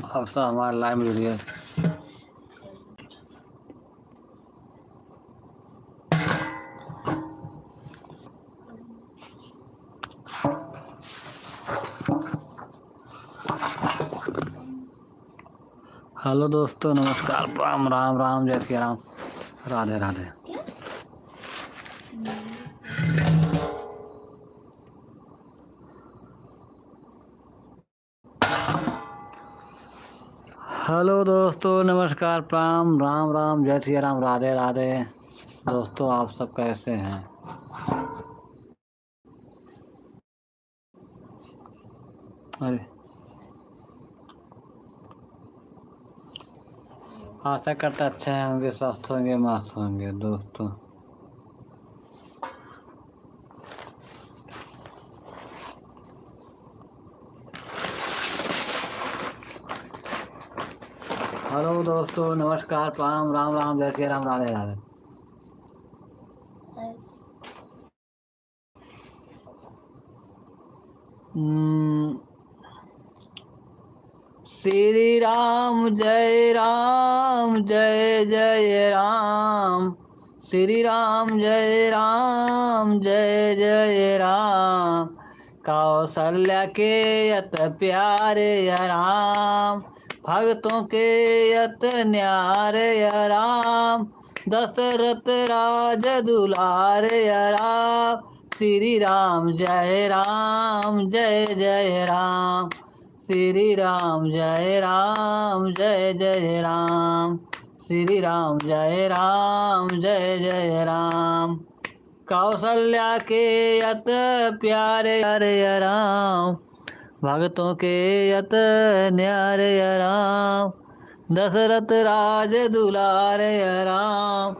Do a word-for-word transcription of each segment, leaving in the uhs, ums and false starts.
अब तो हमारे लाइव में जुड़ गए। हेलो दोस्तों, नमस्कार, प्रणाम, राम राम, जय सिया राम, राधे राधे। हेलो दोस्तों, नमस्कार, प्रणाम, राम राम, जय सिया राम, राधे राधे। दोस्तों, आप सब कैसे हैं? अरे, आशा करता अच्छे होंगे, स्वस्थ होंगे, मस्त होंगे दोस्तों। हेलो दोस्तों, नमस्कार, प्रणाम, राम राम, जय सिया राम, राधे राधे। हम्म, श्री राम जय राम जय जय राम, श्री राम जय राम जय जय राम। कौशल्या के अत प्यारे या राम, भक्तों के अत न्यारे या राम, दशरथ राज दुलारे या राम। श्री राम जय राम जय जय राम, श्री राम जय राम जय जय राम, श्री राम जय राम जय जय राम। कौशल्या के अत प्यारे प्यारे या राम, भक्तों के अत न्यारे या राम, दशरथ राज दुलारे या राम।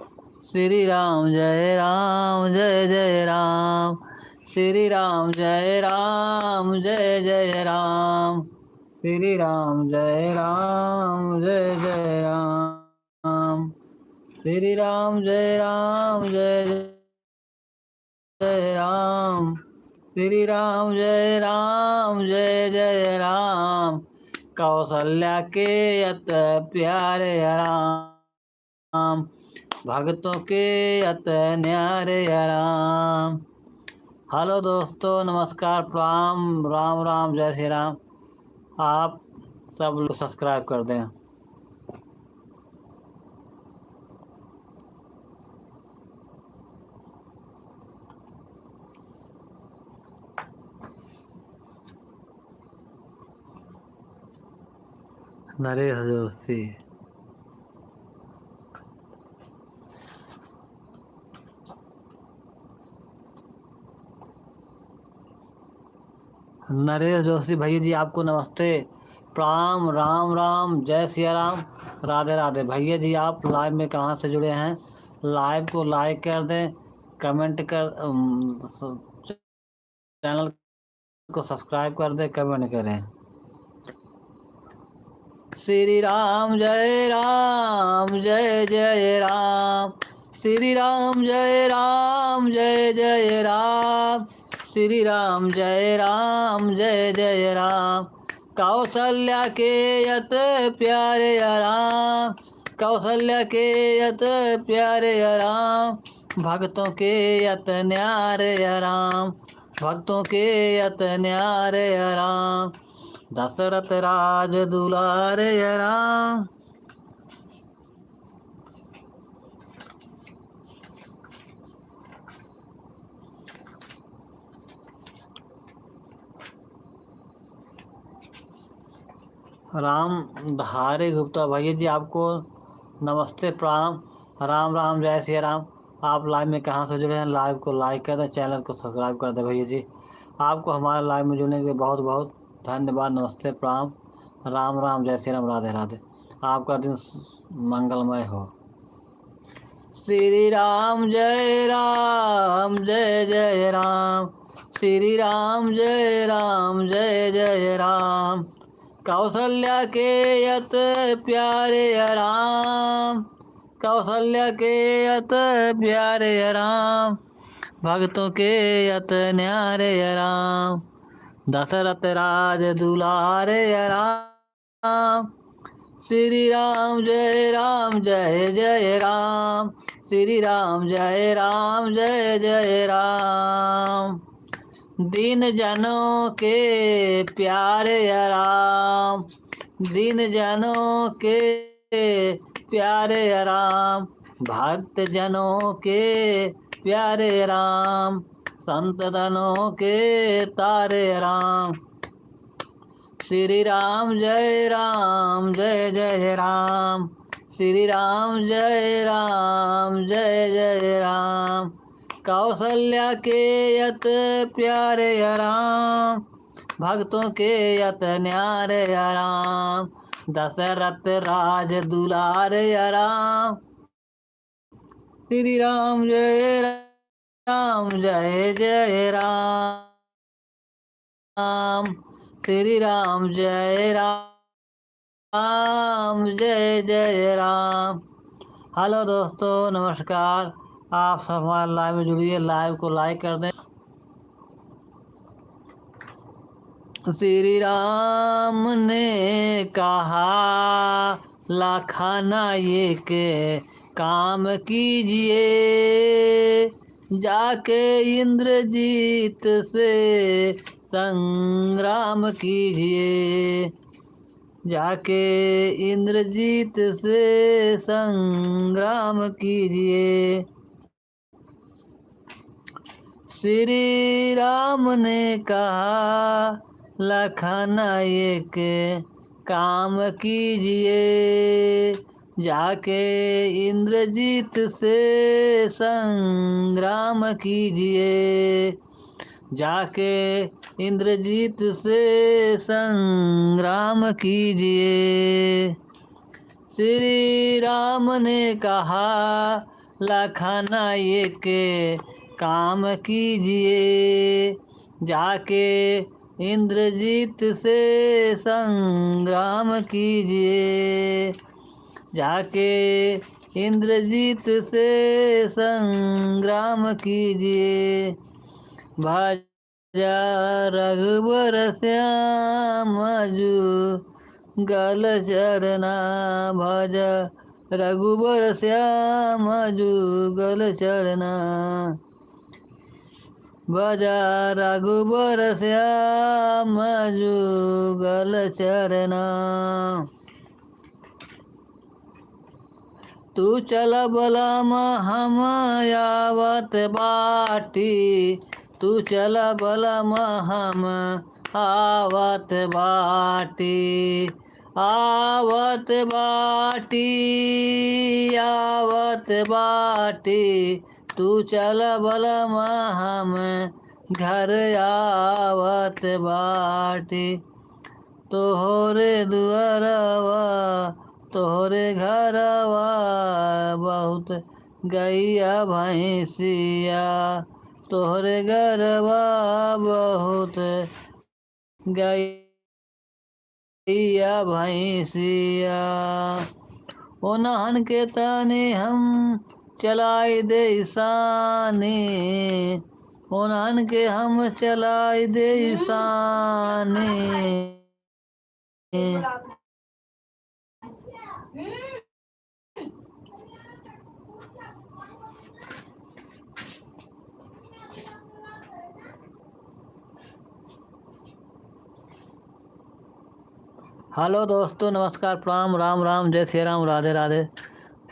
श्री राम जय राम जय जय राम, श्री राम जय राम जय जय राम, श्री राम जय राम जय जय राम, श्री राम जय राम जय जय राम, श्री राम जय राम जय जय राम। कौशल्या के अत प्यारे या राम, भक्तों के अत न्यारे या राम। हेलो दोस्तों, नमस्कार, प्रणाम, राम राम, जय श्री राम। आप सब लोग subscribe कर दें। नरेश जोशी। नरेश जोशी भैया जी, आपको नमस्ते, प्रणाम, राम राम, जय सिया राम, राधे राधे। भैया जी, आप live में कहाँ से जुड़े हैं? Live को like कर दें, comment कर, अम, channel को subscribe कर दें, comment करें। श्री राम जय राम जय जय राम, श्री राम जय राम जय जय राम, श्री राम जय राम जय जय राम। कौशल्या के अत प्यारे या राम, कौशल्या के अत प्यारे या राम, भक्तों के अत न्यारे या राम, भक्तों के अत न्यारे या राम, दशरथ राज दुलारे या राम। राम धारी गुप्ता भैया जी, आपको नमस्ते, प्रणाम, राम राम, जय सिया राम। आप live में कहाँ से जुड़े हैं? Live को like कर दें, channel को subscribe कर दें भैया जी। आपको हमारे live में जुड़ने के लिए बहुत बहुत धन्यवाद। नमस्ते, प्रणाम, राम राम, जय श्री राम, राधे राधे। आपका दिन मंगलमय हो। श्री राम जय राम जय जय राम, श्री राम जय राम जय जय राम। कौशल्या के अत प्यारे या राम, कौशल्या के अत प्यारे या राम, भक्तों के अत न्यारे या राम, दशरथ राज दुलारे या राम। राम। श्री राम जय राम जय जय राम। श्री राम जय राम जय जय राम। दीन जनों के प्यारे राम, दीन जनों के प्यारे राम, भक्त जनों के प्यारे राम, संत जनों के तारे राम। श्री राम जय राम जय जय राम। श्री राम जय राम जय जय राम। कौशल्या के अत प्यारे राम, भक्तों के अत न्यारे राम, दशरथ राज दुलारे राम। श्री राम जय राम जय जय राम। श्री राम जय राम जय जय राम। हेलो दोस्तों, नमस्कार। आप सब हमारे लाइव में जुड़िए, लाइव को लाइक कर दें। श्री राम ने कहा, लखन एक काम कीजिए, जाके इंद्रजीत से संग्राम कीजिए, जाके इंद्रजीत से संग्राम कीजिए। श्री राम ने कहा, लखन एक काम कीजिए, जाके इंद्रजीत से संग्राम कीजिए, जाके इंद्रजीत से संग्राम कीजिए। श्री राम ने कहा, लखन एक काम कीजिए, जाके इंद्रजीत से संग्राम कीजिए, जाके इंद्रजीत से संग्राम कीजिए। भज रघुबर श्याम जुगल चरना, भज रघुबर श्याम जुगल चरना, भज रघुबर श्याम जुगल चरना। तू चल बलम हम आवत बाटी, तू चल बलम हम आवत बाटी, आवत बाटी, आवत बाटी। तू चल बलम हम घर आवत बाटी। तोहरे दुअरवा, तोहरे घरवा, बहुत गइया भैंसिया, तोहरे घरवा बहुत गइया भैंसिया। ओनहन के तनी हम चलाई दे सानी, ओनहन के हम चलाई दे सानी। हेलो दोस्तों, नमस्कार, प्रणाम, राम राम, जय श्री राम, राधे राधे।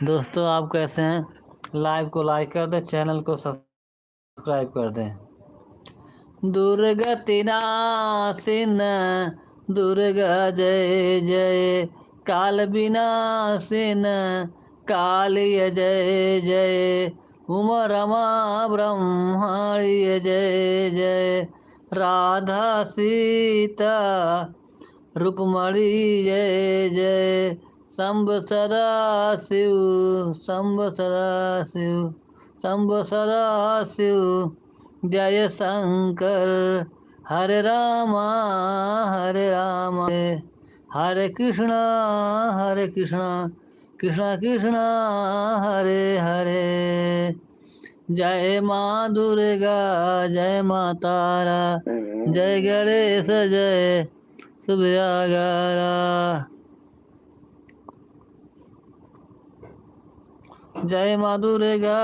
दोस्तों, आप कैसे हैं? लाइव को लाइक कर दें, चैनल को सब्सक्राइब कर दें। दुर्गति नाशिन दुर्गा जय जय, काल विनाशिन काली जय जय, उमा रमा ब्रह्माणी जय जय, राधा सीता रुक्मणी जय जय, शंभु सदा शिव, शंभु सदा शिव, शंभु सदा शिव, जय शंकर। हरे रामा, हरे रामा, हरे कृष्णा, हरे कृष्णा, कृष्णा कृष्णा, हरे हरे। जय माँ दुर्गा, जय माँ तारा, जय गणेश, जय सुभ्यागारा। जय माँ दुर्गा,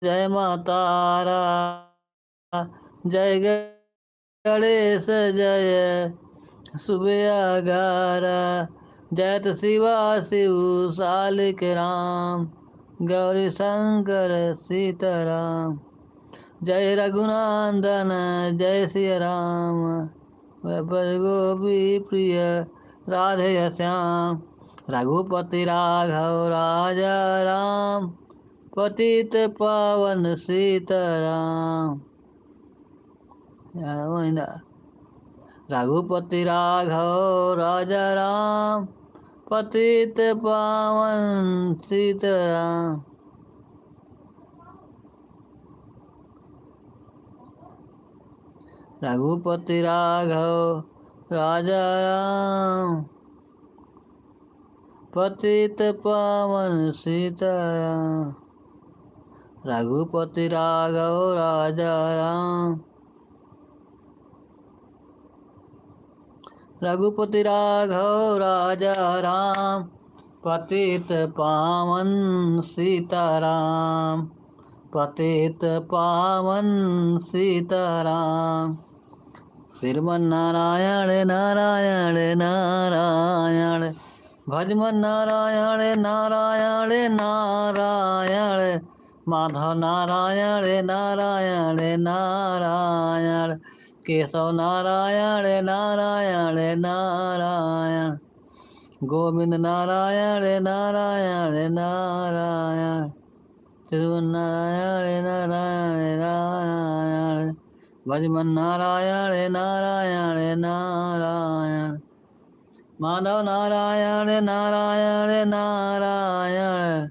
जय माँ तारा, जय गणेश, जय सुबे अगारा। जयत शिवा शिव शालिक राम, गौरी शंकर सीताराम। जय रघुनंदन, जय सिया राम, गोपी प्रिय राधे श्याम। रघुपति राघव राजा राम, पतित पावन सीताराम। या वही ना। रघुपति राघव राजा राम, पतित पावन सीताराम। रघुपति राघव राजा राम, पतित पावन सीताराम। रघुपति राघव राजा राम, रघुपति राघव राजा राम, पतित पावन सीताराम, पतित पावन सीताराम। श्रीमन नारायण नारायण नारायण, भज मन नारायण नारायण नारायण, माधव नारायण नारायण नारायण, केशव नारायण नारायण नारायण, गोविंद नारायण नारायण नारायण, श्रीमन नारायण नारायण नारायण, भज मन नारायण नारायण नारायण, माधव नारायण नारायण नारायण,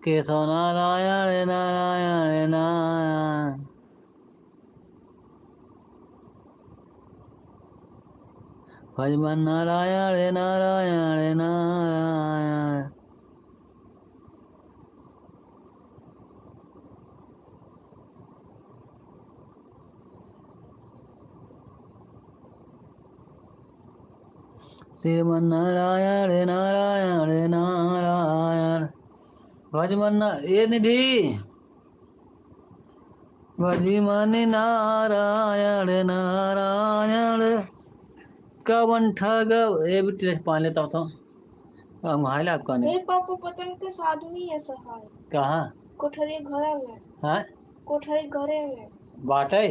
केशव नारायण नारायण नारायण, भज मन नारायण नारायण नारायण। श्रीमन नारायण नारायण नारायण, भज मन ना-, ए निधि, भज मन नारायण नारायण, कवन ठग, ए भी टेस्ट पान लेता होता। हम हाय लाभ कहने। ए पापा, पता नहीं किस आदमी ऐसा है। कहाँ? कोठरी घरे में। हाँ? कोठरी घरे में। बाटे?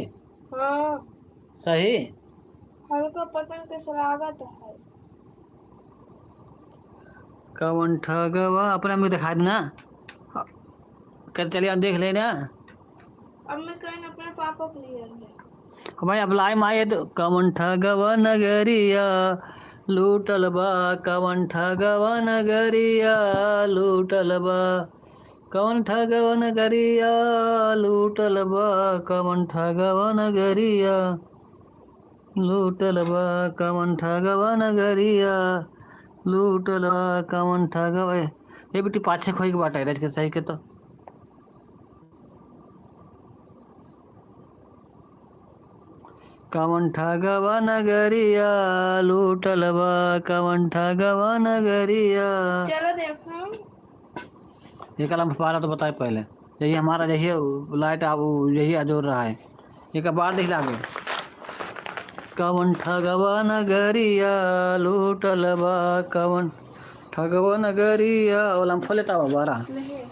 हाँ। सही? हमका पता नहीं किस लागत है। कवन ठगवा, अपना में दिखा देना। कल चलिए, आप देख लेना। अब मैं कहीं अपने पापा को ले आऊंगा। भाई, अब लाई माई है तो कवन ठगवा नगरिया लूटल बा, कवन ठगवा नगरिया लूटल बा, कवन ठगवा नगरिया लूटल बा, कवन ठगवा नगरिया लूटल बा, कवन ठगवा नगरिया लूटल बा, कवन ठगवा। ए, ए बेटी, पाछे खोई के बाटे, रज के सही के तो। कवन ठगवा नगरिया लूटल बा, कवन ठगवा नगरिया। चलो देखो। ये कलम पारा तो बताए पहले। यही हमारा, यही लाइट आ, वो यही अजोर रहा है। एक बार देख लागे। कवन ठगवा नगरिया लूटल बा, कवन ठगवा नगरिया। ओला हम खोले तावा बारा। नहीं।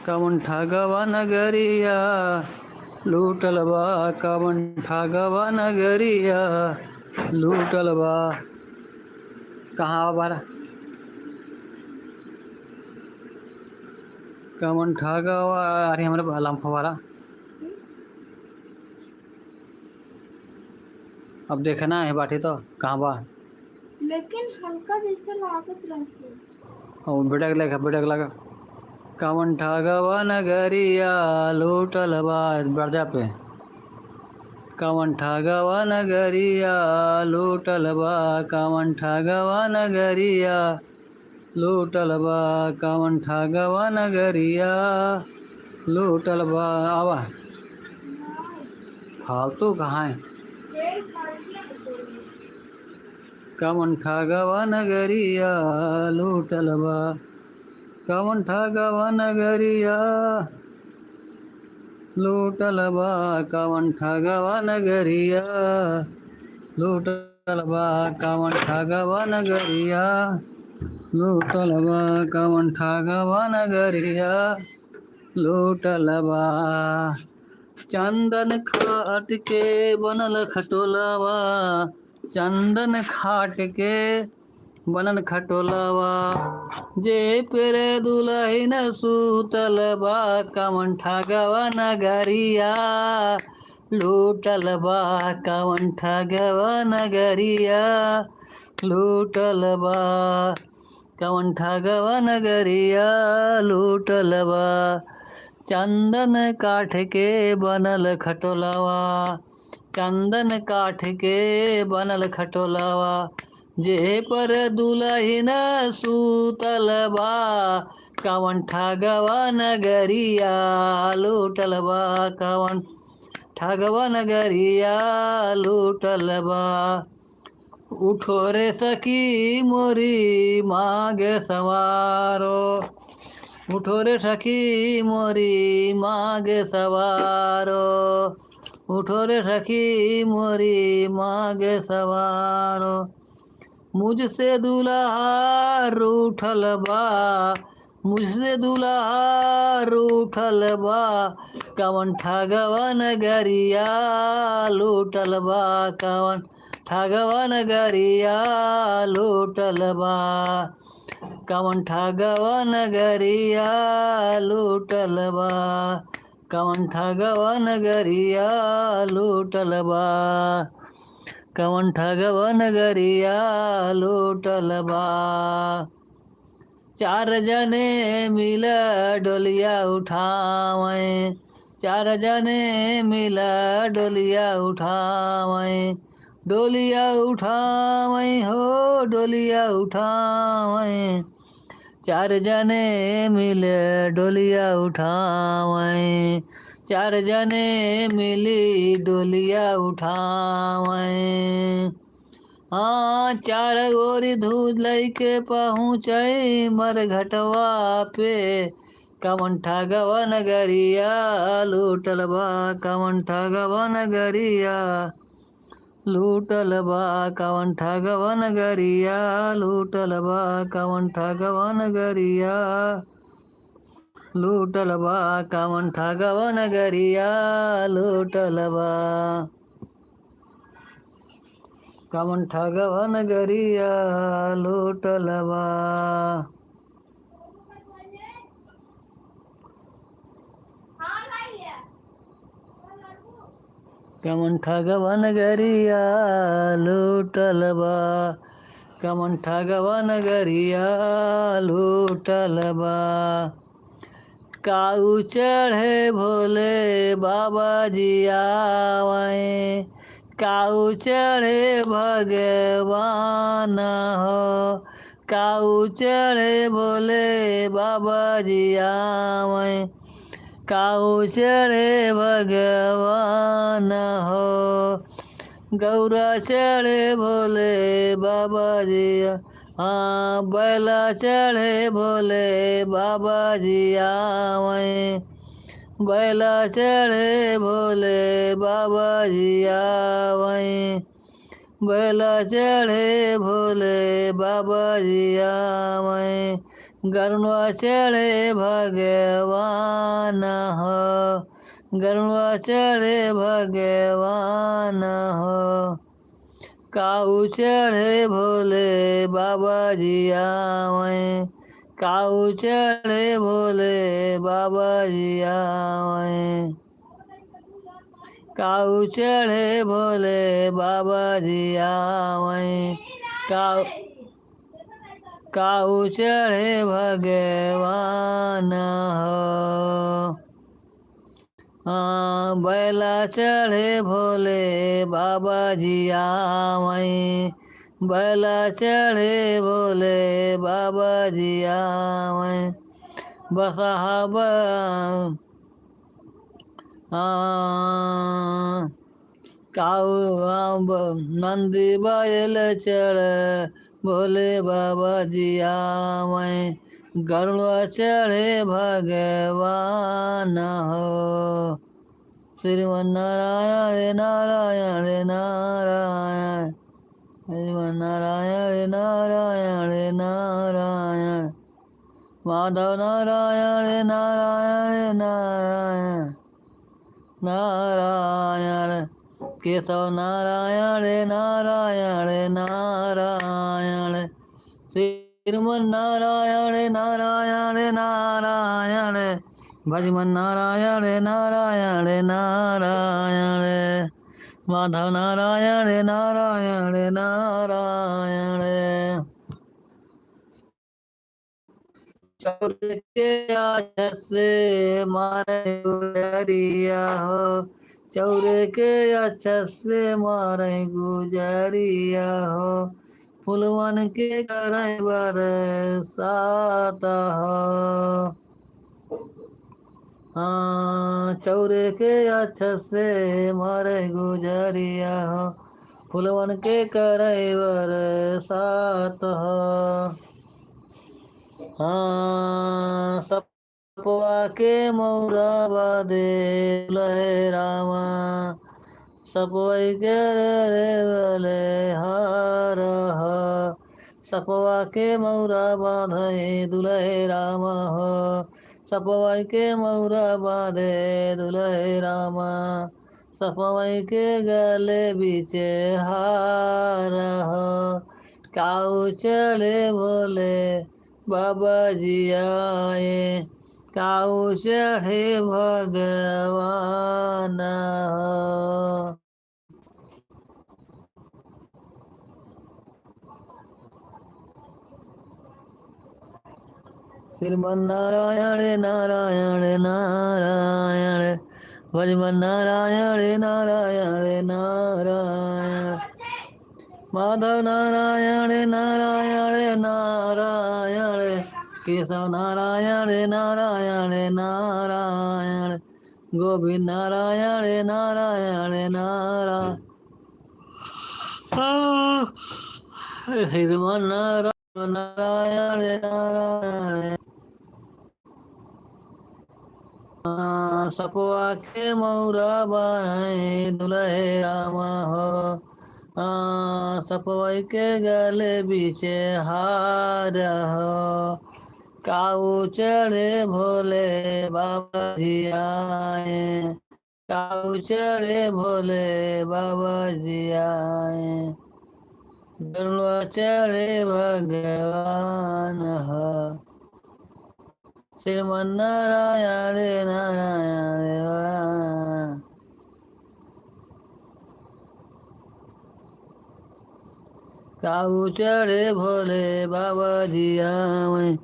कवन ठगवा नगरिया लूटल बा, कवन ठगवा नगरिया लूटल बा। कहाँ बा बारा? कवन ठगवा, अरे हमरे अलाम फवारा। अब देखना है बाटे तो कहाँ बा। लेकिन हल्का जैसे लागत रहसी। और बेटा के लेखा, बेटा के लगा। कवन ठगवा नगरिया लूटल बा, बरजा पे। कवन ठगवा नगरिया लूटल बा, कवन ठगवा नगरिया लूटल बा, कवन ठगवा नगरिया लूटल बा। आवा। फालतू कहाँ है? कवन ठगवा नगरिया लूटल बा। कवन ठगवा नगरिया लूटल बा, कवन ठगवा नगरिया लूटल बा, कवन ठगवा नगरिया लूटल बा, कवन ठगवा नगरिया लूटल बा। चंदन खाट के बनल खटोलवा, चंदन खाट के बनल खटोलवा, जे पर दुलहिन सूतल बा, कवन ठगवा नगरिया लूटल बा, कवन ठगवा नगरिया लूटल बा, कवन ठगवा नगरिया लूटल बा। चंदन काठ के बनल खटोलवा, चंदन काठ के बनल खटोलवा, जे पर दुलहिन सूतल बा, कवन ठगवा नगरिया लूटल बा, कवन ठगवा नगरिया लूटल बा। उठो रे सखी मोरी माघ सवारो, उठो रे सखी मोरी माघ सवारो, उठो रे सखी मोरी माघ सवारो। मुझसे दुलहा रूठल बा, मुझसे दुलहा रूठल बा, कवन ठगवा नगरिया लूटल बा, कवन ठगवा नगरिया लूटल बा, कवन ठगवा नगरिया लूटल बा, कवन ठगवा नगरिया लूटल बा, कवन ठगवा नगरिया लूटल बा। चार जने मिल डोलिया उठावैं, चार जने मिल डोलिया उठावैं, डोलिया उठावैं हो डोलिया उठावैं। चार जने मिल डोलिया उठावैं, चार जने मिली डोलिया उठावैं। हाँ, चार ओरी धूज लइके पहुँचै मरघटवा पे। कवन ठगवा नगरिया लूटल बा, कवन ठगवा नगरिया लूटल बा, कवन ठगवा नगरिया लूटल बा, कवन ठगवा नगरिया लूटल बा, कवन ठगवा नगरिया लूटल बा, कवन ठगवा नगरिया लूटल बा। कवन ठगवा नगरिया लूटल बा, कवन ठगवा नगरिया लूटल बा। काऊ चढ़े भोले बाबा जी आवैं, काऊ चढ़े भगवान हो, काऊ चढ़े भोले बाबा जी आवैं, काऊ चढ़े भगवान हो। गौरा चढ़े भोले बाबा जी, हाँ, बैला चढ़े भोले बाबा जी आवैं, बैला चढ़े भोले बाबा जी आवैं। बैला चढ़े भोले बाबा जी आवैं, गरुड़वा चढ़े भगवान हो, गरुड़वा चढ़े भगवान हो। काऊ चढ़े भोले बाबा जी आवैं, काऊ चढ़े भोले बाबा जी आवैं। काऊ चढ़े भोले बाबा जी आवैं, काऊ, काऊ चढ़े भगवान हो। हाँ, बैला चढ़े भोले बाबा जी आवैं, बैला चढ़े भोले बाबा जी आवैं। बसहा ब-, हाँ, काऊ, हाँ, ब-, नंदी बैल चढ़े भोले बाबा जी आवैं, गरुड़ चढ़े भगवान हो। श्रीमन नारायण रे नारायण रे नारायण। श्रीमन नारायण रे नारायण रे नारायण। माधव नारायण रे नारायण रे नारायण। नारायण। केशव नारायण रे नारायण रे नारायण। श्रीमन नारायण रे नारायण रे नारायण। भजमन नारायण रे नारायण रे नारायण। माधव नारायण रे नारायण रे नारायण। चौर के आँच से मारे गुजरिया हो, चौर के आँच से मारे गुजरिया हो, फुलवन के करे बरसात हो। हाँ, चौर के आँच से मारे गुजरिया हो, फुलवन के करे बरसात हो। हाँ, सपवा के मौरा बाँधे दुलहे रामा, सपवई के रे बले हार हो। सपवा के मौरा बाँधे दुलहे रामा हो, सपवई के मौरा बाँधे दुलहे रामा, सपवई के गले बीचे हार हो। काऊ चढ़े भोले बाबा जी आए, काऊ चढ़े भगवान हो। श्रीमन नारायण नारायण नारायण। भजमन नारायण नारायण नारायण। माधव नारायण नारायण नारायण। केशव नारायण नारायण नारायण। गोविंद नारायण नारायण नारायण। श्रीमन नारायण नारायण नारायण। हाँ, सपवा के मौरा बान्हे दुलहे रामा हो। हाँ, सपवई के गले बीचे हार हो। काऊ चढ़े भोले बाबा जी आए। काऊ चढ़े भोले बाबा जी आए। गरुड़ चढ़े भगवान हो। श्रीमन नारायण नारायण। काऊ चढ़े भोले बाबा जी आवे,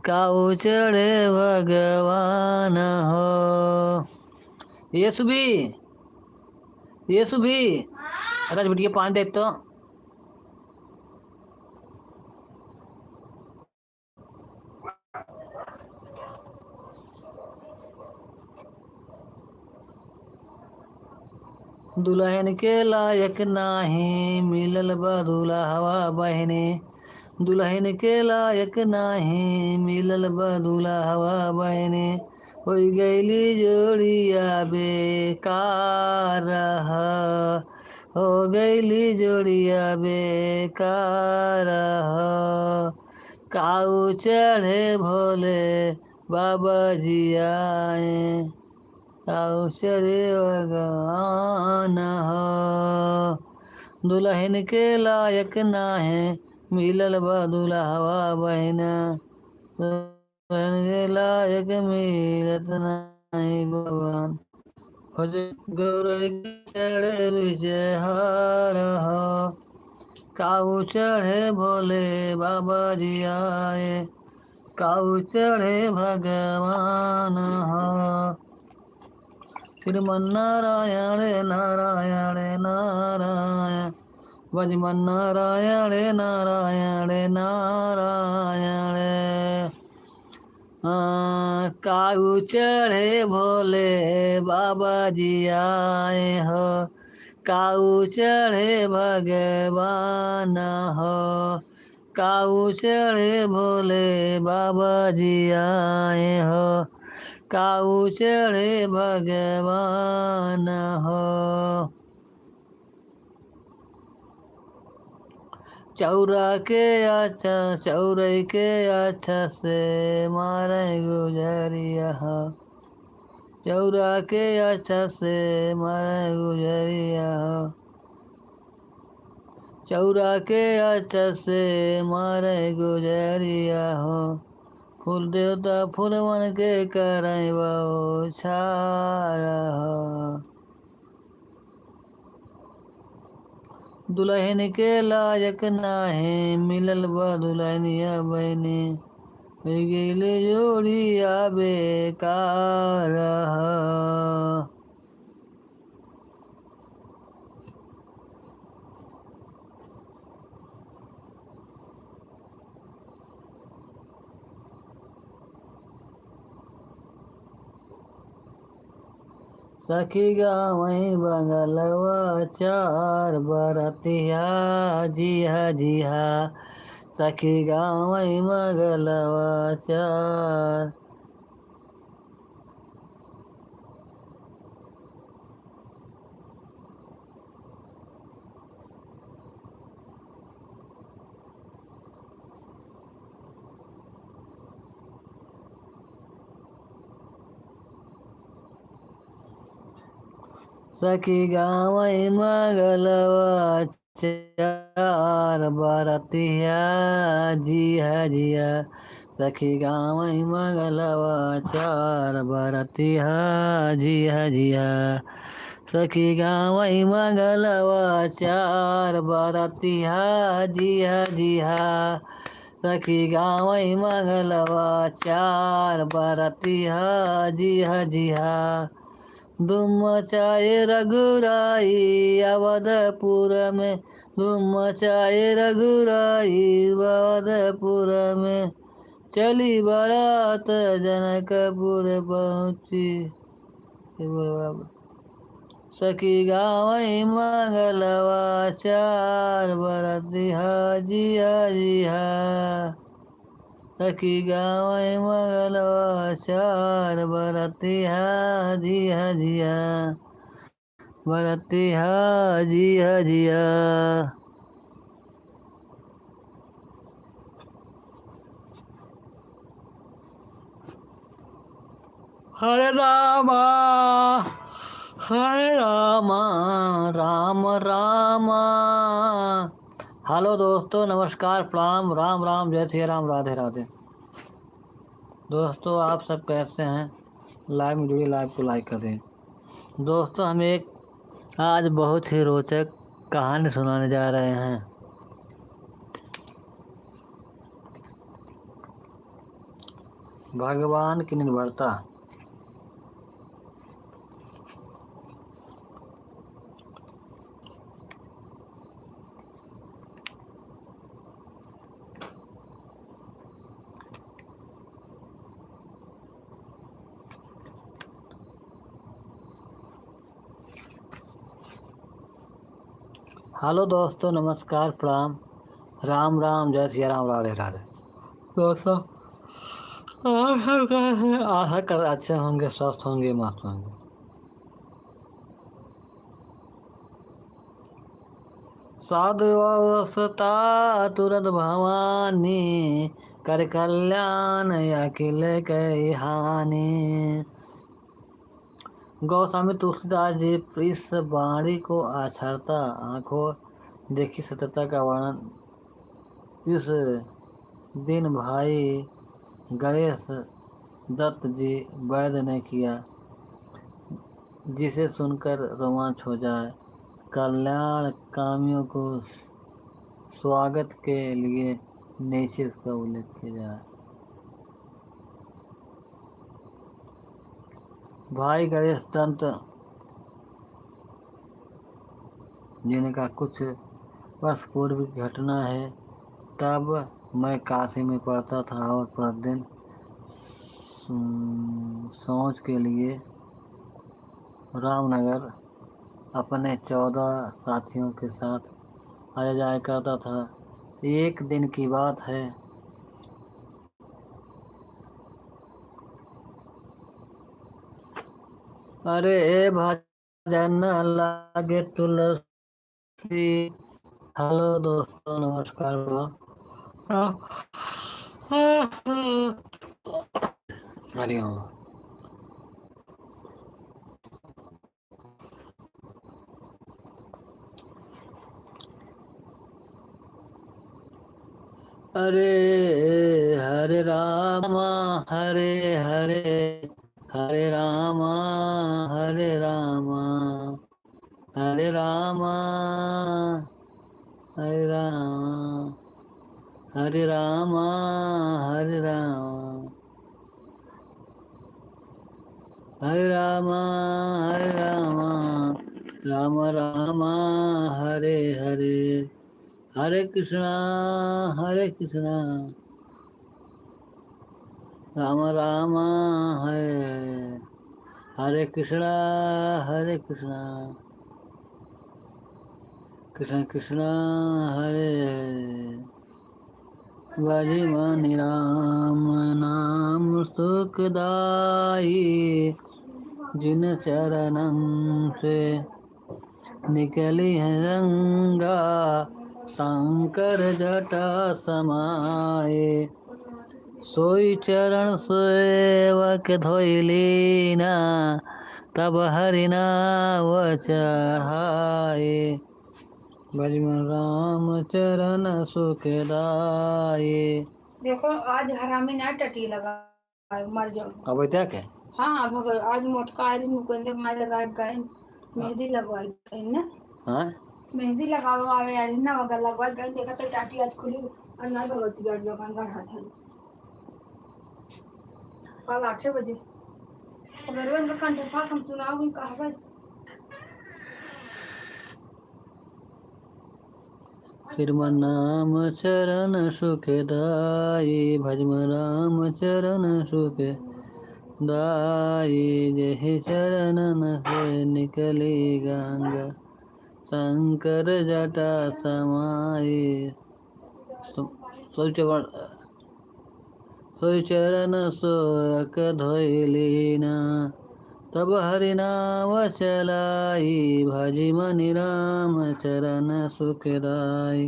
काऊ चढ़े भगवान हो। ये सुभी, ये सुभी, अरे बिटिया पानी दे तो। दुलहिन के लायक नाहीं मिलल बा दुलहवा बहिनी, दुलहिन के लायक नाहीं मिलल बा दुलहवा बहिनी। होइ गइली जोड़िया बेकार ह, हो गइली जोड़िया बेकार ह। काऊ चढ़े भोले बाबा जी आए, काऊ चढ़े भगवान हो। दुलहिन के लायक नाहीं मिलल बा दुलहवा बहिना, दुलहिन के लायक मिलत नाहीं भगवान। गौरई के चढ़े बीचे हार हो, काऊ चढ़े भोले बाबा जी आए, काऊ चढ़े भगवान हो। श्रीमन नारायण नारायण नारायण, भजमन नारायण नारायण नारायण। हाँ, काऊ चढ़े भोले बाबा जी आए हो, काऊ चढ़े भगवान हो। काऊ चढ़े भोले बाबा जी आए हो, काऊ चढ़े भगवान हो। चौरा के अच्छा, चौरई के अच्छा से मारे गुजरिया हो। चौरा के अच्छा से मारे गुजरिया हो। चौरा के अच्छा से मारे गुजरिया हो। फूल देवता फूलवन के करई बौछार हो। दुलहिन के लायक नाहीं मिलल बा दुलहिनिया बहिनी, होइ गइल जोड़िया बेकार ह। सखी गावई मंगलवा चार बरतिहा जिहा जिहा। सखी गावई मंगलवा चार। सखी गावई मंगलवा चार बरतिहा जिहा जिहा। सखी गावई मंगलवा चार बरतिहा जिहा जिहा। सखी गावई मंगलवा चार बरतिहा जिहा जिहा। सखी गावई मंगलवा चार बरतिहा जिहा जिहा। धूम मचाए रघुराई अवधपुर में, धूम मचाए रघुराई अवधपुर में। चली बारात जनकपुर पहुँची। हे बोल बाबा। सखी गावई मंगलवा चार बरतिहा जिहा जिहा। सखी गावई मंगलवा चार बरतिहा जिहा जिहा। बरतिहा जिहा जिहा। हरे रामा, हरे रामा, राम रामा। हेलो दोस्तों, नमस्कार, प्रणाम, राम राम, जय सिया राम, राधे राधे। दोस्तों, आप सब कैसे हैं? Live में जुड़िए, live को like करें। दोस्तों, हम एक आज बहुत ही रोचक कहानी सुनाने जा रहे हैं। भगवान की निर्भरता। हेलो दोस्तों, नमस्कार, प्रणाम, राम राम, जय सिया राम, राधे राधे। दोस्तों, आप सब कैसे हैं? आशा कर अच्छे होंगे, स्वस्थ होंगे, मस्त होंगे। साधु अवस्था तुरत भवानी, कर कल्याण अखिल कई हानि। गोस्वामी तुलसीदास जी इस वाणी को अक्षरता आंखों देखी सत्यता का वर्णन इस दिन भाई गणेश दत्त जी वैद्य ने किया, जिसे सुनकर रोमांच हो जाए। कल्याण कामियों को स्वागत के लिए नीचे इसका उल्लेख किया जाए। भाई गणेश दत्त जिनका कुछ वर्ष पूर्व की घटना है। तब मैं काशी में पढ़ता था और प्रतिदिन, उम, शौच के लिए रामनगर अपने चौदह साथियों के साथ आया जाया करता था। एक दिन की बात है। अरे ए भजन लागे तुलसी। हेलो दोस्तों, नमस्कार बा। हरिओम। अरे हरे रामा हरे हरे, हरे रामा हरे रामा, हरे रामा हरे रामा, हरे रामा हरे रामा, हरे रामा हरे रामा, राम रामा हरे हरे। हरे कृष्णा हरे कृष्णा, राम राम हरे हरे, हरे कृष्णा हरे कृष्णा, कृष्णा कृष्णा हरे हरे। भजि मनि राम नाम सुखदाई, जिन चरणन से निकली है गंगा शंकर जटा समाए। सोई चरण सेवक धोई लीना, तब हरि नाव चढ़ाए। भजि मनि राम चरण सुखदाई। देखो, आज हरामी ना टटी लगा। मर जाओ। अब होता क्या? हाँ, अब हो गए। आज मोटका आयरन मुकुंद मार लगा गए, मेहंदी लगवा गए ना। हाँ? मेहंदी लगावे आवे यार ना, वगैरह लगवा गए। देखा तो चाटी आज खुली और ना भगवती गाड़ी दुकान का हाथ है। कल आठे बजे। अब रोहन का कंठ पाक हम सुनाओ, हम कहा भाई। भजि मनि राम चरण सुखदाई, भजि मनि राम चरण सुखदाई, जेहि चरणन से निकली गंगा शंकर जटा समाई। सो-, सोई चरण, सोई चरण सेवक धोई लीना, तब हरि नाव चलाई। भजि मनि राम चरण सुखदाई,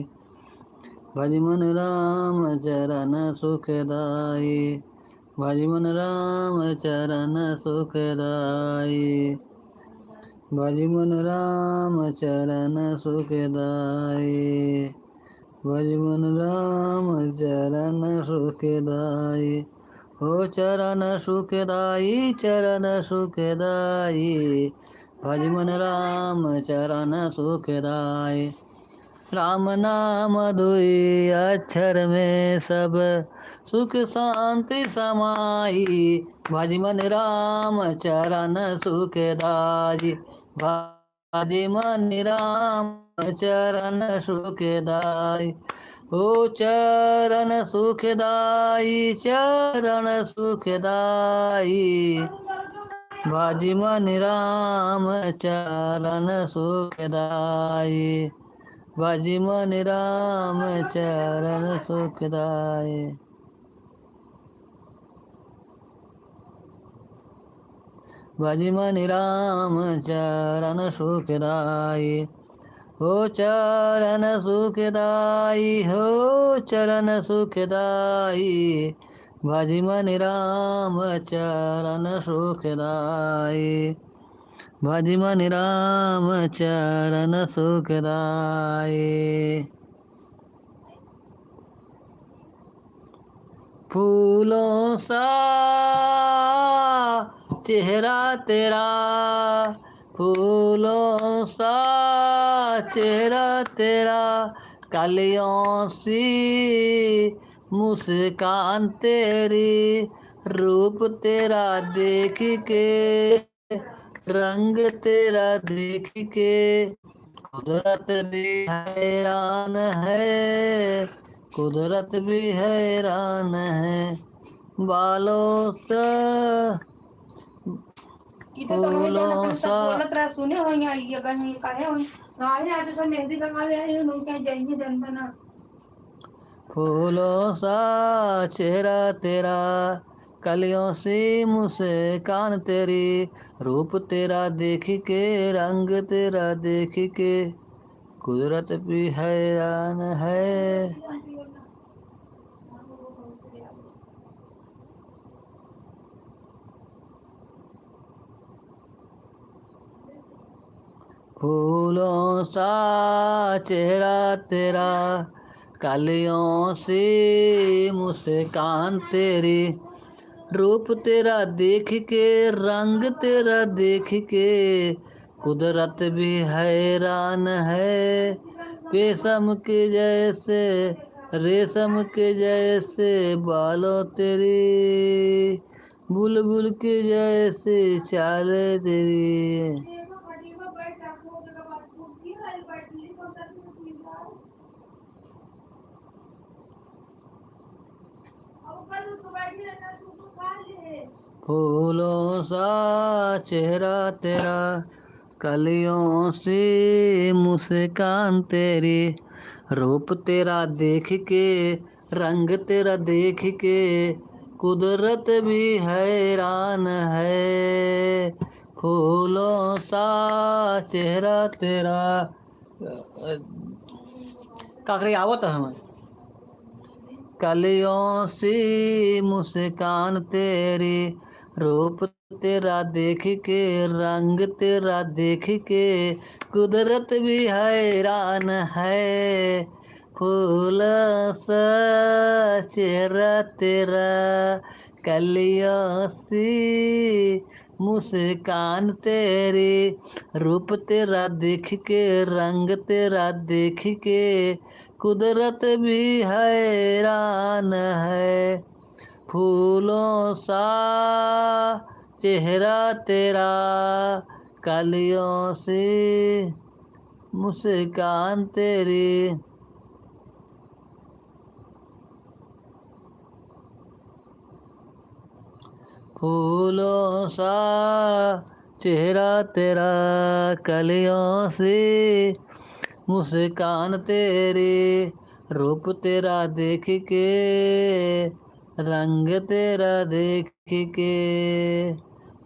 भजि मनि राम चरण सुखदाई, भजि मनि राम चरण सुखदाई, भजि मनि राम चरण सुखदाई। भजि मनि राम चरण सुखदाई। हो चरण सुखदाई, चरण सुखदाई, भजि मनि राम चरण सुखदाई। राम नाम दुई अक्षर में सब सुख शांति समाई। भजि मनि राम चरण सुखदाई। भजि मनि राम चरण सुखदाई, ओ चरण सुखदाई, चरण सुखदाई। भजि मनि राम चरण सुखदाई, भजि मनि राम चरण सुखदाई। भजि मनि राम चरण सुखदाई, हो चरण सुखदाई, हो चरण सुखदाई। भजि मनि राम चरण सुखदाई, भजि मनि राम चरण सुखदाई। फूलों सा चेहरा तेरा, फूलों सा चेहरा तेरा, कलियों सी मुस्कान तेरी, रूप तेरा देख के, रंग तेरा देख के, कुदरत भी हैरान है, कुदरत भी हैरान है। बालों से ई तो तोहरे फूलों जौन अपन सब सा बोलत रहा, सुने होइया, ये गन काहे होई? नाहीं, आज सब मेहंदी लगावे आई, उनके जइए जन बना। फूलों सा चेहरा तेरा, कलियों सी मुस्कान तेरी, रूप तेरा देख के, रंग तेरा देख के, कुदरत भी हैरान है। फूलों सा चेहरा तेरा, कलियों सी मुस्कान तेरी, रूप तेरा देख के, रंग तेरा देख के, कुदरत भी हैरान है। पेशम के जैसे, रेशम के जैसे बालों तेरी, बुलबुल के जैसे चाले तेरी। फूलों सा चेहरा तेरा, कलियों सी मुस्कान तेरी, रूप तेरा देख के, रंग तेरा देख के, कुदरत भी हैरान है। फूलों सा चेहरा तेरा, का करे, आवत है हमें। कलियों सी मुस्कान तेरी, रूप तेरा देख के, रंग तेरा देख के, कुदरत भी हैरान है। फूलों सा चेहरा तेरा, कलियों सी मुस्कान तेरी, रूप तेरा देख के, रंग तेरा देख के, कुदरत भी हैरान है। फूलों सा चेहरा तेरा, कलियों सी मुस्कान तेरी। फूलों सा चेहरा तेरा, कलियों सी मुस्कान तेरी, रूप तेरा देख के, रंग तेरा देख के,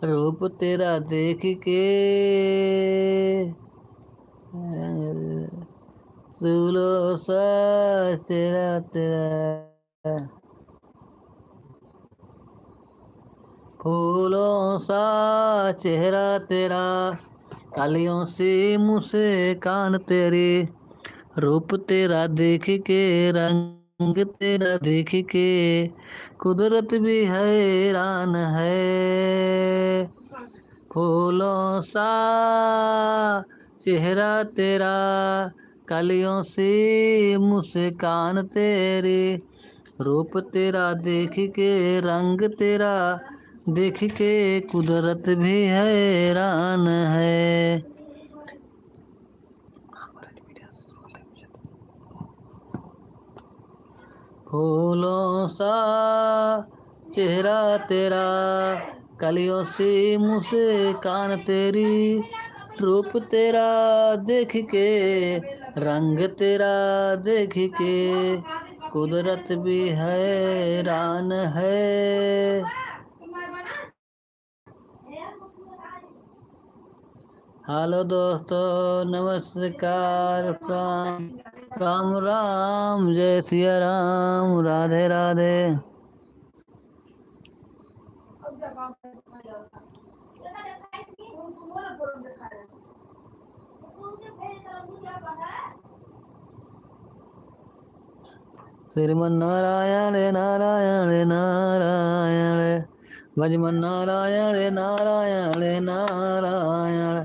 रूप तेरा देख के, फूलों सा चेहरा तेरा। फूलों सा चेहरा तेरा, कलियों सी मुस्कान तेरी, रूप तेरा देख के, रंग तेरा देख के, कुदरत भी हैरान है। फूलों सा चेहरा तेरा, कलियों सी मुस्कान तेरी, रूप तेरा देख के, रंग तेरा देख के, कुदरत भी हैरान है। फूलों सा चेहरा तेरा, कलियों सी मुस्कान तेरी, रूप तेरा देख के, रंग तेरा देख के, कुदरत भी हैरान है। हेलो दोस्तों, नमस्कार, राम, राम राम, जय सिया राम, राधे राधे। श्रीमन नारायण नारायण नारायण, भजमन नारायण नारायण नारायण,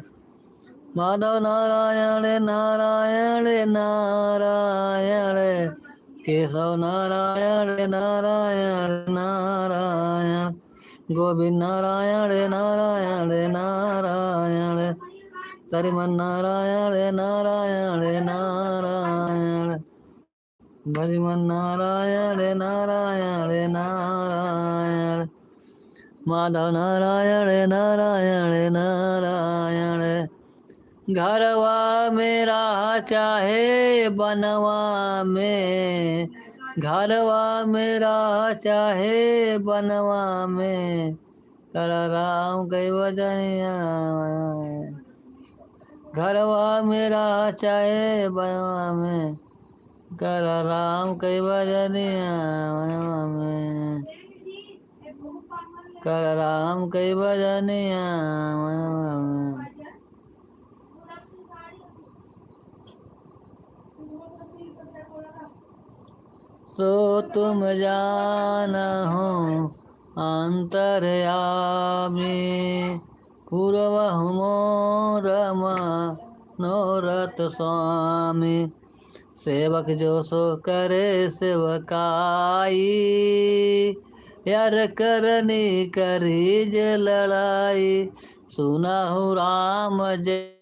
माधव नारायण नारायण नारायण, केशव नारायण नारायण नारायण, गोविंद नारायण नारायण नारायण, श्रीमन नारायण नारायण नारायण, भजमन नारायण नारायण नारायण, माधव नारायण नारायण नारायण। घरवा में रहा चाहे बनवा में, घरवा में रहा चाहे बनवा में, कर राम कई बजनिया। घरवा में रहा चाहे बनवा में, कर राम कई बजनिया बनवा में, कर राम कई बजनिया बनवा में। सो तुम जानहु अंतर्यामी, पूरवहु मोर मनोरथ स्वामी। सेवक जो सो करे सेवकाई, अर करनी करी जे लड़ाई। सुनहु राम जय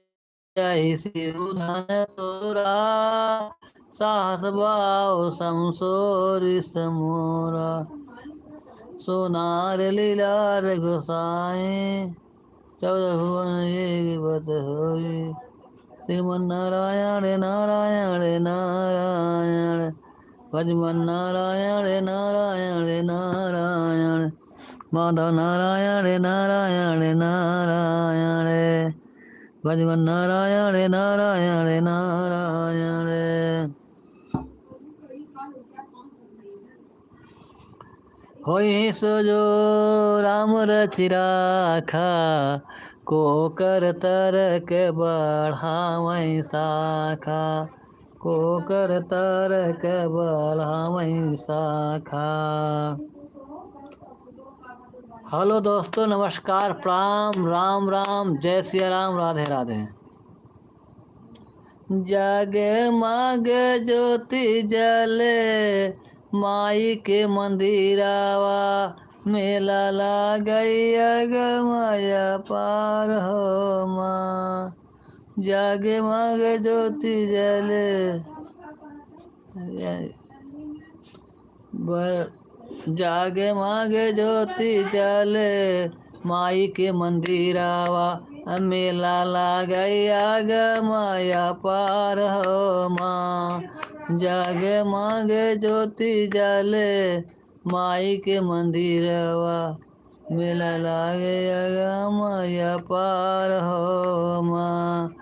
जय शिव धन तोरा, साहस बाव समसोरिस मोरा। सोनार लीलार गोसाई, चौदह भुवन एक बत होई। श्रीमन नारायण नारायण नारायण, भजमन नारायण नारायण नारायण, माधव नारायण नारायण नारायण। भजमन नारायण नारायण नारायण। होई सो जो राम रचि राखा, कोकर तरक बढ़ावई शाखा, कोकर तरक बढ़ावई शाखा। हेलो दोस्तों, नमस्कार, प्रणाम, राम राम, जय सिया राम, राधे राधे। जगमग ज्योति जले माई के मंदिरावा, मेला लागै अगमय अपार हो माँ। जगमग ज्योति जले, ब-, जगमग ज्योति जले माई के मंदिरावा, मेला लागै अगमय अपार हो माँ। जगमग ज्योति जले माई के मंदिरवा, मेला लागै अगमय अपार हो माँ।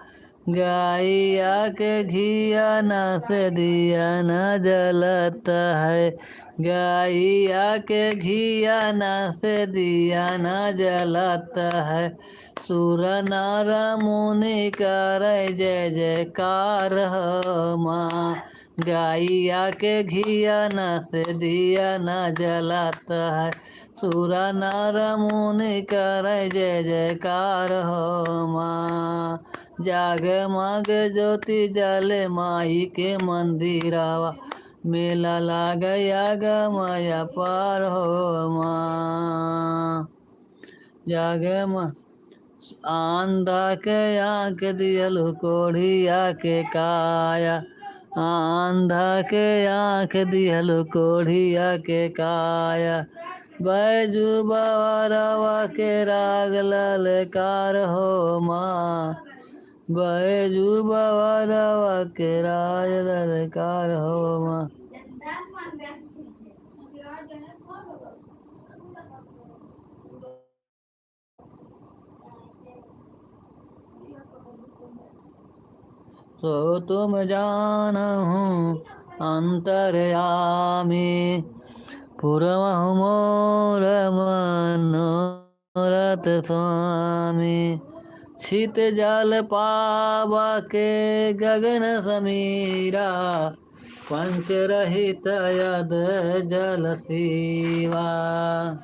गैया के घियाना से दियाना जलत है, गैया के घियाना से दियाना जलत है। सुर नर मुनि करै जय जयकार हो माँ। गैया के घियाना से दियाना जलत है, सुर नर मुनि करै जय जयकार हो माँ। जगमग ज्योति जले माई के मंदिरवा, मेला लागै अगमय अपार हो माँ। जगम-, आंधा के आँख दिहलु कोढ़िया के काया, आंधा के आँख दिहलु कोढ़िया के काया। बैजू बवरवा के राग ललकार हो माँ, बैजू बवरवा के राग ललकार हो माँ। सो तुम जानहु अंतर्यामी, पुरवहु मोर मनोरथ स्वामी। छित जल पावा के गगन समीरा, पंच रहित अध जल सीवा।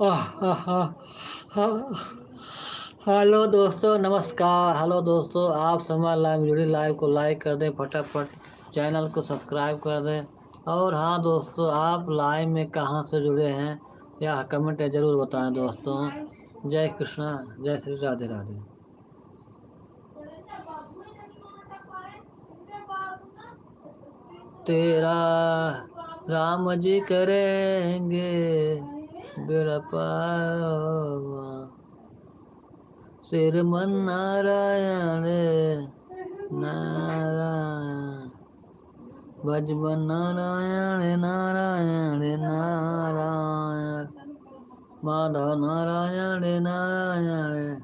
आह, आह, आह, आह। हेलो दोस्तों, नमस्कार। हेलो दोस्तों, आप सब हमारे लाइव में जुड़े, लाइव को लाइक कर दें फटाफट, चैनल को सब्सक्राइब कर दें। और हाँ दोस्तों, आप लाइव में कहाँ से जुड़े हैं, या कमेंट में जरूर बताएं दोस्तों। जय कृष्णा, जय श्री राधे राधे। तेरा राम जी करेंगे बेड़ा पार। श्रीमन नारायण नारायण, भजमन नारायण नारायण नारायण, माधव नारायण नारायण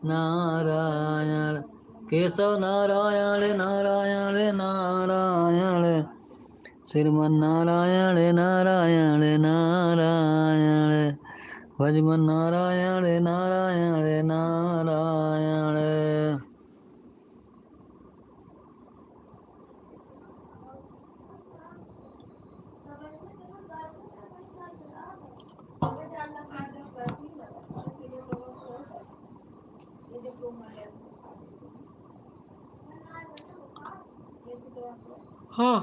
नारायण, केशव नारायण नारायण नारायण, श्रीमन नारायण नारायण नारायण, भजमन नारायण नारायण नारायण। हाँ।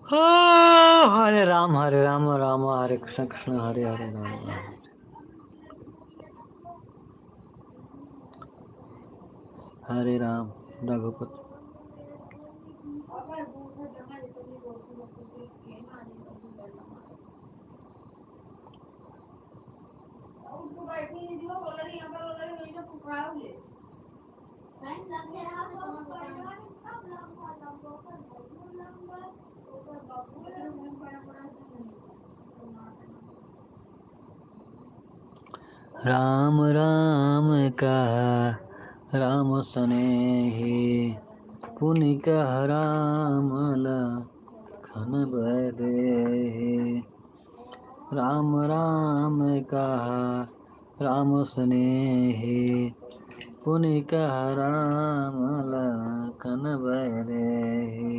हाँ, हरे राम, हरे राम, राम, हरे कृष्ण, कृष्ण, हरे हरे, राम राम। हरे राम, रघुपति। राम राम कहा राम सनेही, पुनि कहा राम लखन बदेही। राम राम कहा राम सनेही, पुनि कहा राम लखन बदेही।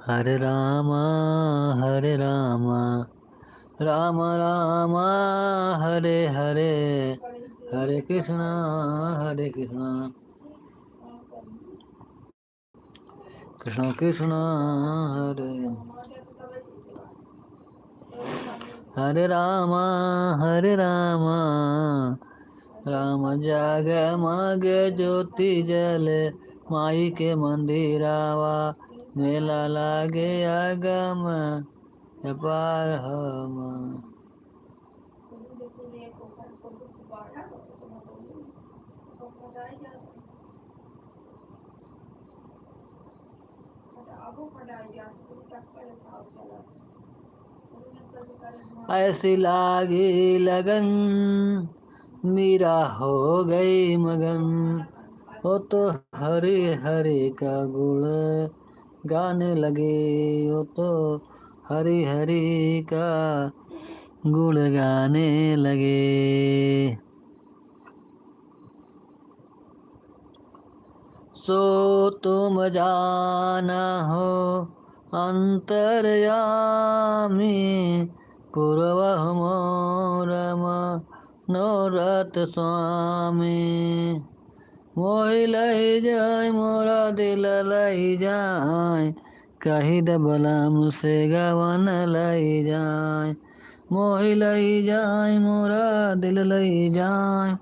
हरे रामा, हरे रामा, रामा रामा, हरे हरे, हरे कृष्णा, हरे कृष्णा, कृष्णा कृष्णा, हरे हरे रामा, हरे रामा, राम जगमग ज्योति जले, माई के मंदिरावा, मेला लागे आगम अपार हम। ऐसी लागी लगन, मीरा हो गई मगन, वो तो हरि हरि का गुण गाने लगे, वो तो हरि हरि का गुण गाने लगे। सो तुम जाना हो अंतर्यामी, पुरवहु मोर मनोरथ स्वामी। मोहि लई जाय मोरा दिल लई जाय, कहि द बलम से गवन लई जाय। मोहि लई जाय मोरा दिल लई जाय,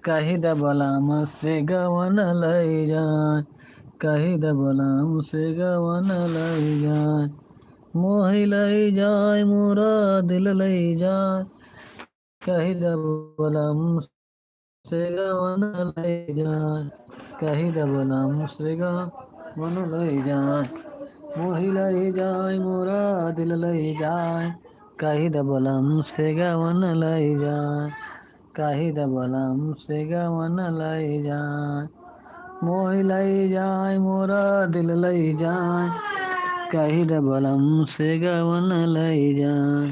कहि द बलम से गवन लई जाय, कहि द बलम से गवन लई जाय। मोहि लई जाय मोरा दिल लई जाय, कहि द बलम से गवन लई जाय, कहि द बलम से गवन लई जाय। मोहि लई जाय मोरा दिल लई जाय, कहि द बलम से गवन लई जाय, कहि द बलम से गवन लई जाय। मोहि लई जाय मोरा दिल लई जाय, कहि द बलम से गवन लई जाय,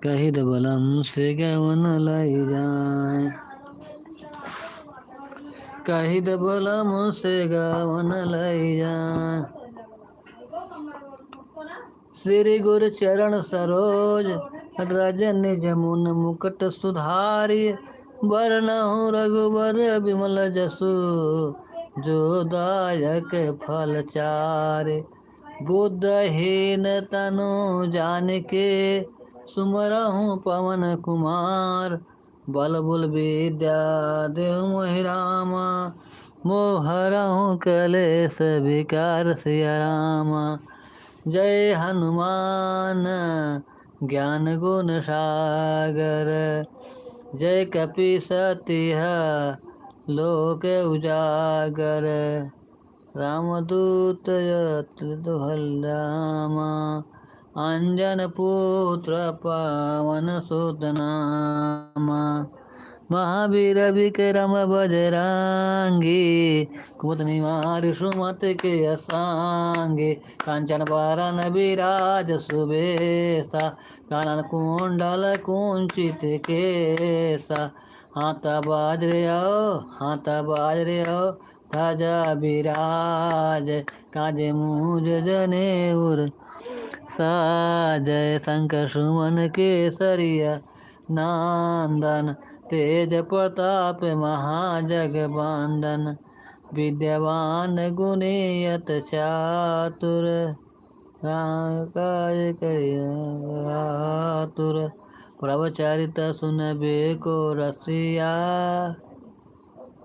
कहि द बलम से गवन लई जाय, कहि द बलम से गवन लई जाय। श्री गुरु चरण सरोज रज निज मुन मुकुट सुधारि, बरनहुँ रघुबर बिमल जसु जो दायक फल चारे। बुद्धहीन तनु जानिके सुमरहु पवन कुमार। बल बुल विद्या देहु मोहि रामा, मोहरहु कलेस विकार सिया रामा। जय हनुमान ज्ञान गुण सागर, जय कपीस तिह लोक उजागर। रामदूत अतुलित बल धामा, अंजन पुत्र पवन सुत नामा। महावीर विक्रम बजरंगी, कुमत निवार सुमत के असांगी। कंचन बरन विराज सुबेसा, कानन कुंडल कुंचित केसा। हाथ बाज रे आओ, हाथ बाज रे आओ, ध्वजा विराज, काजे मूज जनेउर साजय। शंख सुमन केसरिया नंदन, तेज प्रताप महाजगबंदन। विद्यावान गुणी अति चातुर, राम काज करिया आतुर। प्रभु चरित सुनबे को रसिया,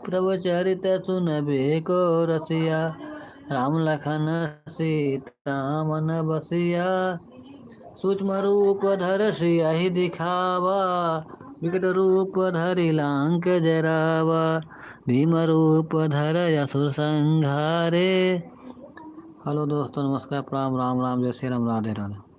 प्रभु चरित सुनबे को रसिया, राम लखन सीता मन बसिया। सूक्ष्म रूप धर सियहि दिखावा, विकट रूप धरि लंक जरावा। भीम रूप धर असुर संहारे। Hello दोस्तों, नमस्कार, प्रणाम, राम राम, जय श्री राम, राधे राधे।